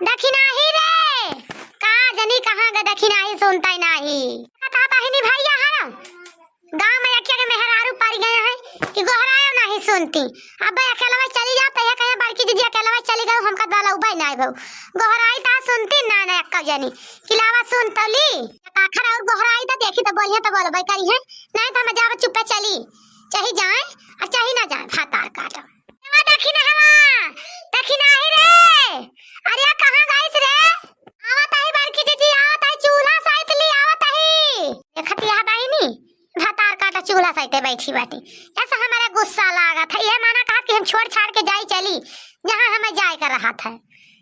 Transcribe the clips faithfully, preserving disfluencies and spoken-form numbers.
देखी नाही रे, का जनी कहाँ गए, देखी नाही, सुनता ही नाही। कथा बहिनी भैया हर गाँव में एक एक मेहरारू पड़ गए हैं कि गोहरायो नाही सुनती। अब अकेलवा चली जात है, कहे बड़की दीदी अकेलवा चली गई, हमका दलौबे नाही भऊ। गोहराई ता सुनती ना, ना एक्का जनी कि लावा सुन तली। आखिर और गोहराई ता देखी तो बोलिए तो बोलबे करी है, नहीं तो हम जाब चुप्पे चली, चाहे जाए और चाहे ना जाए, भातार काटो। हवा दखिन हवा, दखिन आही रे। अरे कहाँ गइस रे? आवत आही बड़की दीदी, आवत आही, चूल्हा साइत ली आवत आही। देखत यह बहिनी, भतार काटा चूल्हा साइते बैठी बाटी। ऐसा हमारे गुस्सा लागत है, ये माना कहत कि हम छोड़ छाड़ के जाई चली, जहाँ हमें जाए का रहत है।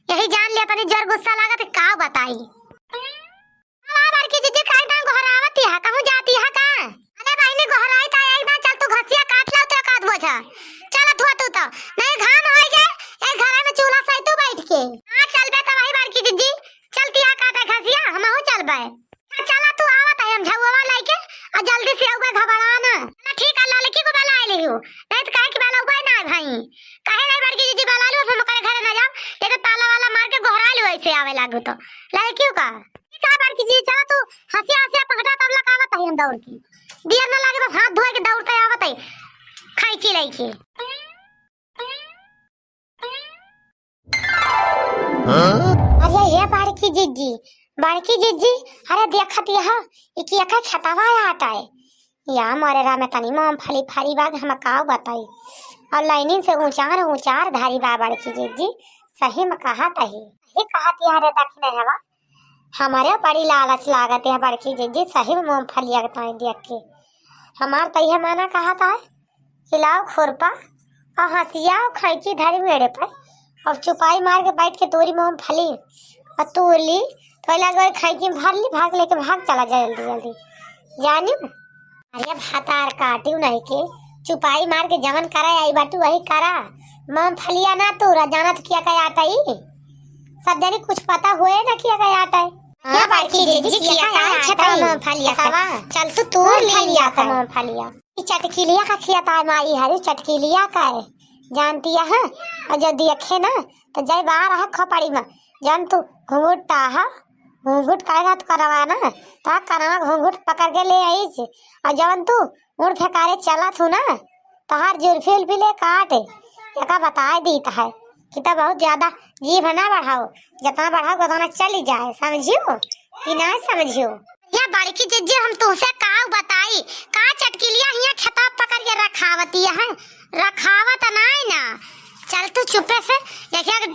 यही जान लिया तनी जोर गुस्सा लागत है, का बताई। हाँ, बड़की जीजी, काहे दान गोहरावत है? कहूँ जाती है का? अरे बहिनी, गोहराई ता एक दान, चल तू घसिया काट लाओ तो काट बोझा। चल तू, तू तो। नहीं घाम होई जाए, ए घर में चूल्हा साई तू बैठ के। हाँ, चलबे तो वही बड़की जीजी, चलती है काटे घसिया, हमहू चलबे। हाँ, चला तू आवत है, हम झउआ लेके, और जल्दी से आउबे घबरा ना। चला ठीक है, ललकी को बुला ले हो, नहीं तो काहे कि बुलाउबे ना भाई। काहे नहीं बड़की जीजी बुला लो, हम ओकरे घरे ना जाओ, ये तो ताला वाला मार के गोहरा लो ऐसे आवे लागू तो। ललकी का? ठीक है बड़की जी, चला तू हंसिया हंसिया पकड़ा तबला का आवत है हम दौड़ के। दिया ना लागे बस हाथ धोए के दौड़ते आवत है। खाई की लई के। अरे ये बड़की जीजी, बड़की जीजी, अरे देखत यह, ई की एकर खेतवा आटा है। या मोरे रामे तनी मूंगफली फरी बाग हम काव बताई। और लाइनिन से उचार उचार धारी बा बड़की जीजी, सही में कहत है। ये कहत यह रे दखिन हवा, हमरे बड़ी लालच लागत है बड़की जीजी, सही में मूंगफलिया के ताई देख के। हमार तो यह माना कहत है कि लाओ खुरपा और हंसिया और खैंची धरी मेड़े पे और चुपाई मार के बैठ के तोरी मूंगफली और तोड़ ली, तो लगे खैंची में भर ली, भाग लेके भाग चला जाए जल्दी जल्दी। जानियो, अरे भतार काटियो नहीं के, चुपाई मार के जवन करा आई बाटू वही करा। मूंगफलिया ना तोरा, जानत किया का आटा ई? सब जनी कुछ पता हुए ना किया का आटा ई। हाँ, बड़की जीजी, किया का आटा ई? मूंगफलिया का। चल तू तोड़ ले लिया का मूंगफलिया। ई चटकिलिया का खिया ता माई हरी, चटकिलिया का है। जानती है, और जो देखे ना, तो जय बार है खोपड़ी में। जब तू घुंघुट टाहा, घुंघुट काहे हाथ करवा ना, ता करवा घुंघुट पकड़ के ले आई छे। और जवन तू उड़ फेंकारे चला थू ना, तहार जुल्फी उल्फी ले काट, एका बताए दीत है कि तब बहुत ज्यादा जीभ ना बढ़ाओ, जितना बढ़ाओ उतना चली जाए, समझियो कि ना समझियो? या बड़की जीजी, हम तुमसे का बताई, का चटकिलिया हिया खेतवा पकड़ के रखावती है, रखावत नाई ना। चल तू चुप्पे से, देखिया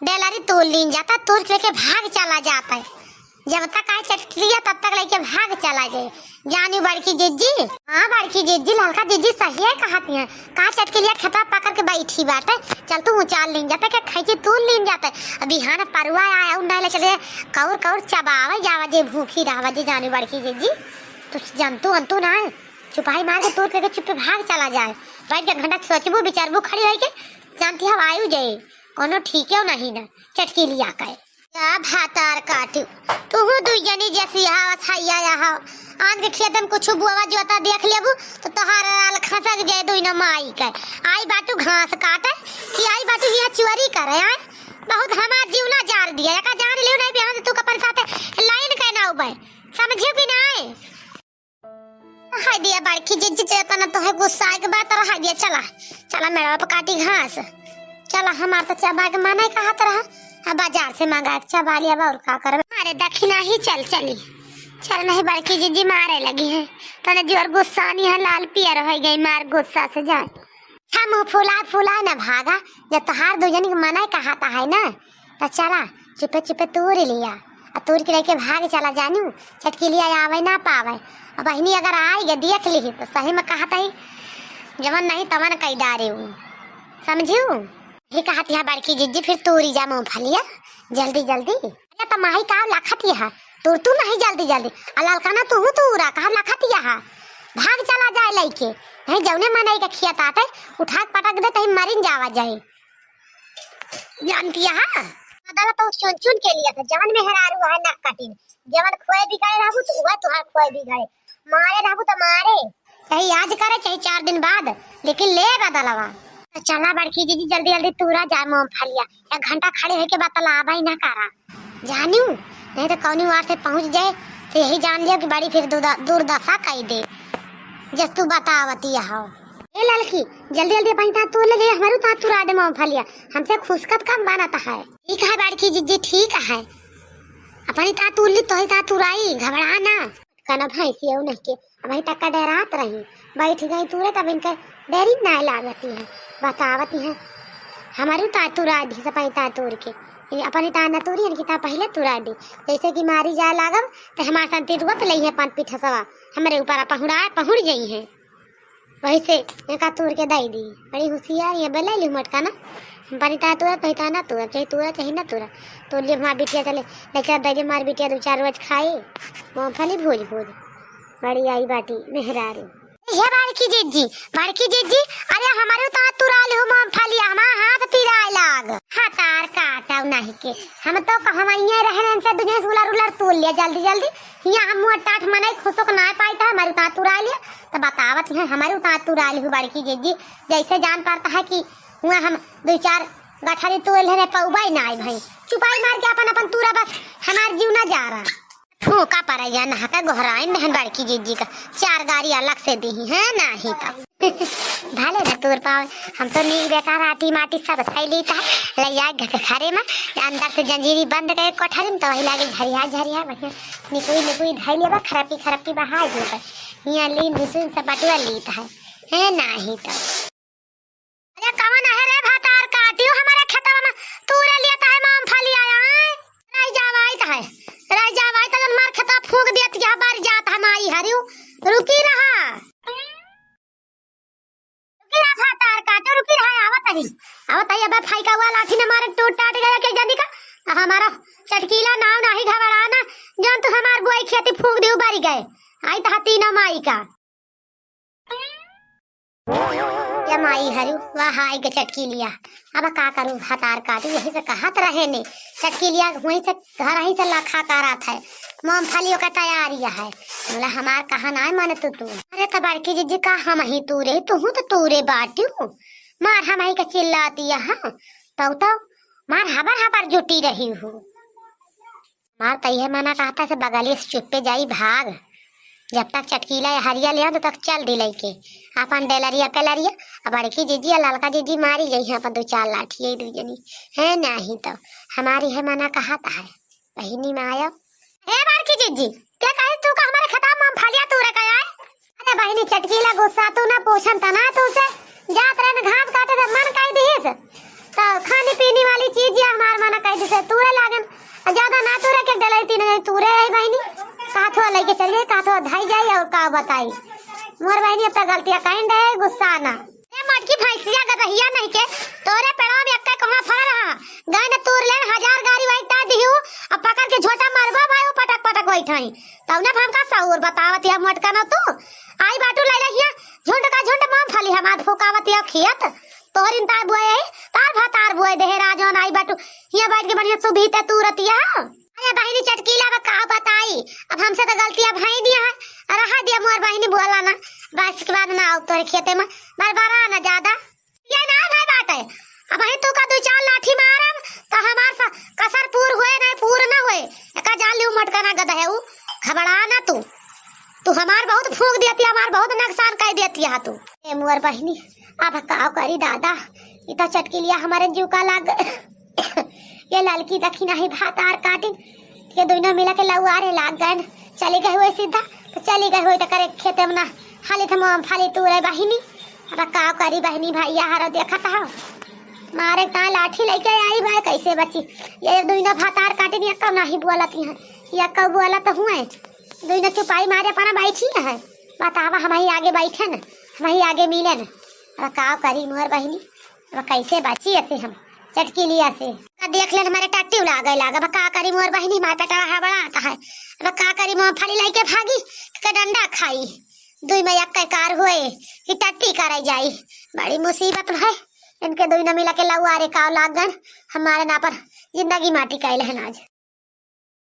डेलरी तोड़ लीन जाता, तोड़ के लेके भाग चला जाता है। जब तक आए चटकिलिया तब तक लेके भाग चला जाए। जानी बड़की जीजी। हाँ बड़की जीजी, ललका जीजी सही है कहती हैं। का चटकिलिया खेतवा पकड़ के बैठी बाटे, चल तू उचाल लीन जाता, क्या खैची तू लीन जाता। अब बिहान परुआ आया, उन नहीं ले चले, कौर कौर चबावे जावा जे भूखी रहवा जे जानी बड़की जीजी। तू जंतु अंतु ना है, चुपाई मार के तोड़ के चुप भाग चला जाए। बैठ के घंटा सोचबू विचारबू खड़ी होई के, जानती है आयु जाए, कोनो ठीक है नहीं ना, चटकिलिया का है। या भातार काटू, तुहू दुई जनी जैसी हावस हैया या हाव। आन के खेत में कुछ बुआवा जोता देख लेबू, तो तोहार राल खसक जाए दुई न माई के। आई बाटू घास काटे, कि आई बाटू हिया चोरी करे, आए? बहुत हमार जीव ना जार दिया, एका जान लियो नहीं बिहान से तू अपन साथे लाइन के ना उबे। समझियो कि नाय? हाय दिया बड़की जीजी, जेतना तोहे गुस्सा के बात रहा दिया, चला, चला मेड़वा पे काटी घास। चला, हमार तो चबा के मना कहत रहा, अब बाजार से मंगा के चबा लिया, अब और का करबे। अरे दखिन ही चल चली, चल नहीं बड़की जीजी मारे लगी है, तने जोर गुस्सा नहीं है, लाल पियर हो गई मार गुस्सा से जाए। अच्छा मुँह फुला फुला न भागा, जब तोहार दू जनी के मना कहता है ना, तो चला, चुपे चुपे तोड़ लिया, आ तोड़ के लेके भाग चला जानू, चटकिलिया आवे ना पावे। अब बहिनी अगर आई गे देख ली तो सही में कहत है, जवन नहीं तवन कई डारे ऊ, समझू? ही कहत है बड़की जीजी, फिर तोड़ी जा मूंगफलिया जल्दी जल्दी। अरे तो माही का लखत यह, तोड़ तू नहीं जल्दी जल्दी, आ ललकना तू तूरा कहा लखत यह, भाग चला जाए लइके, नहीं जौने मनई के खियत आते उठा के पटक दे, तही मरिन जावा जाए। जानती है? बदला तो चुन चुन के लिए था, जवन मेहरारू है नक कटिन, जवन खोए बिगाड़े रहबू तो वह तुहार खोए बिगाड़े, मारे रहबू तो मारे, चाहे आज करे चाहे चार दिन बाद, लेकिन ले बदलवा। तो चला बड़की जीजी, जल्दी जल्दी तूरा जाए मूंगफलिया, एक घंटा खड़े होके बतलावा ही ना करा, जानियो, नहीं तो कौनी वार से पहुँच जाए तो यही जान लियो कि बड़ी फिर दुर्दा-, दुर्दशा कई दे, जस तू बतावती हो। ए ललकी, जल्दी जल्दी अपनी तात तूर ले जाए, हमरू तात तुरा दे मूंगफलिया, हमसे खुसकत कम बनत है। ठीक है बड़की जीजी, ठीक है, अपनी तात तूर ली, तोही तात तुराई, घबरा ना। कना भैंसी अउ नहीं के, अबहीं तक का डेरात रही, बैठ गई तूरे, तब इनके देरी ना लागती है, बतावती है। हमरू तात तुरा दी, सपनी तात तूर के, ये अपनी तात न तूरी, इनकी तात पहले तुरा दी, जैसे कि मारी जाए लागब, तो हमार संती रुआ तो लई है पान पीठसवा, हमरे ऊपर पहुड़ा, पहुड़ गई है। वही से एका तूर के दई दी। बड़ी होशियार ये, बोले ली मटका ना। हम पानी ता तूरा, तोही ता ना तूरा, चाहे तूरा, चाहे ना तूरा। तो लिए हमार बिटिया चले, लेक्चर दे दे हमार बिटिया दो चार रोज खाए। मूंगफली भूज भूज। बड़ी आई बाटी मेहरारू। ये बड़की जीजी, बड़की जीजी, अरे हमरू तात तुरा ली हो मूंगफली, हमार हाथ पिराए लाग। हतार काटव नहीं के। हम तो कहवइये रहन इनसे दुनिया से उलर उलर तूर लिया जल्दी जल्दी। हियाँ हम मुँह टाट मनई खुसुक ना पाइत है, हमरू तात तुरा लिया। तो बतावत है, हमरू तात तुरा ली हो बड़की जीजी, जैसे जान पड़ता है कि हुआँ हम दो चार गठरी तूर लेने पउबा ही ना आई भाई। चुपाई मार के अपन अपन तूरा, बस हमार जीव ना जा रहा। फूका परैया नहा के गोहराइन बहन बड़की जीजी का चार गारी अलग से दी है, नाही तो। भले न तूर पावे, हम तो नीक बेकार आटी माटी सब धई लीत है, लइया के घ-, घरे में, अंदर से जंजीरी बंद करके कोठरी में, तो वही लागे झरिया झरिया बढ़िया निकुई निकुई धई लेबा, खरपी खरपी बहाई देबा। हियाँ लीन हिसुन सब बटुआ लीत है, है नाही तो। अरे कवन है रे भतार काटियो हमारे खेतवा में तूरे लेत है मूंगफली आया है? रह जावाइत है, रह जावाइत है, जन मार खेतवा फूंक देत है, बारी जात है माई हरियो, रुकी रहा। रुकी रहा भतार काटियो, रुकी रहा, आवत है, आवत है, अबे फाई का हुआ लाठी ने मारे टूट टाट गया के जानी का, हमारा चटकीला नाव नाही घबराना, जन तू हमार बोई खेती फूंक दियो बारी गए, आई तो तीनों माई का। या माई हरु, वाह, आइ गे चटकीलिया। अब का करू, भतार काटू, यही से कहत रहे ने, चटकीलिया वहीं से, घर ही से लखा करत है, मूंगफलियों का तैयारी है। बोला, "हमार कहा नाय मानत तू।" अरे त बड़की जीजी, का हमही तूरे, तुहू त तूरे बाटियो, मार हमही के चिल्लाती है, तउ तो मार हबर हबर जुटी रही हूँ। मार तइहे मना कहत है से बगली से चुप्पे जाई भाग। जब तक चटकीला या हरिया ले आउँ, तब तक चल दी लइके। आपन डेलरिया पेलरिया, आ बड़की जीजी आ ललका जीजी मारी जइहें आपन दो चार लाठी, यही दू जनी। है नाही तो, हमारी है मना कहत है। बहिनी में आयो। ए बड़की जीजी, ते कही तू का हमारे खेता में मूंगफलिया तूरे का आए? अरे बहिनी चटकीला गुस्सा तू ना पूछन तना तू से। जात रहन घास काटे त मन कही दिहिस। त खाने पीने वाली चीज या हमार मना कही दिहिस तूरे लागन। आ ज्यादा ना तूरे के डलई तीन जन तूरे आई बहिनी। कहत हो लइके चल जाई, कहत हो धाई जाई और का बताई। मोर बहिनी अब त गलतिया कहीं दे गुस्सा ना। ए मोटकी भैंसिया गदहिया नहीं के, तोरे पेड़वा में एक्के कोहा फल रहा। गए न तूर लेन हजार गारी वही ता दिहू, अब पकड़ के झोटा मारबो भाई, वो पटक पटक वही ठाई। तब ना हमका सहूर बतावत या मोटका ना तू। आई बाटू लैला हिया, झुंड का झुंड मूंगफली हमार फुकावत या खियत। तोहरिन तार बोए है, तार भतार बोए देहे राजन आई बाटू। हिया बैठ के बढ़िया सुबीते तूरत या। अरे बहिनी चटकीला, अब का बताई, अब हमसे त गलतिया भई दिया है, रहा दिया मोर बहिनी बोला ना, बस के बाद ना आउब तोरे खेते में, बरबरा ना ज्यादा। ये ना भाई बात है, अबहीं तू का दू चार लाठी मारब, त हमार स-, कसर पूर होए नहीं पूर ना होए, एका जान लियो मोटका ना गदहेउ, घबरा ना तू, तू हमार बहुत फूंक देती, हमार बहुत नुकसान कर देती है तू। ए मोर बहिनी, अब का करी दादा, ई त चटकीलिया हमारे जीव का लाग। ये ललकी देखी नाही भतार काटिन, ये दुइनो मिला के लउआरे लाग गए। चली गए हुए सीधा, त चली गए हुए त करे खेते में ना, हाली त मूंगफली तूरे बहिनी। अब का करी बहिनी, भैया हरो देखत हो, मारे का लाठी लइके आई भाई, कैसे बची? ये दुइनो भतार काटिन, ये कब नाही बोलती हैं, ये कब बोलत हुए, दुइनो चुपाई मारे अपना बैठी हैं। बतावा, हमही आगे बैठे न, हमही आगे मिले न। अब का करी मोर बहिनी, अब कैसे बची ऐसे हम चटकीलिया से? अब देख लेन हमारे टट्टी लागे लाग, अब का करी मोर बहिनी, हमारे पेटवा हबड़ात है। अब का करी, मूंगफली लइके भागी के डंडा खाई, दुई में एक कार होए कि टट्टी करे जाई। बड़ी मुसीबत है, इनके दुई न मिला के लउआरे काव लाग गन, हमारे ना पर जिंदगी माटी कैल है आज।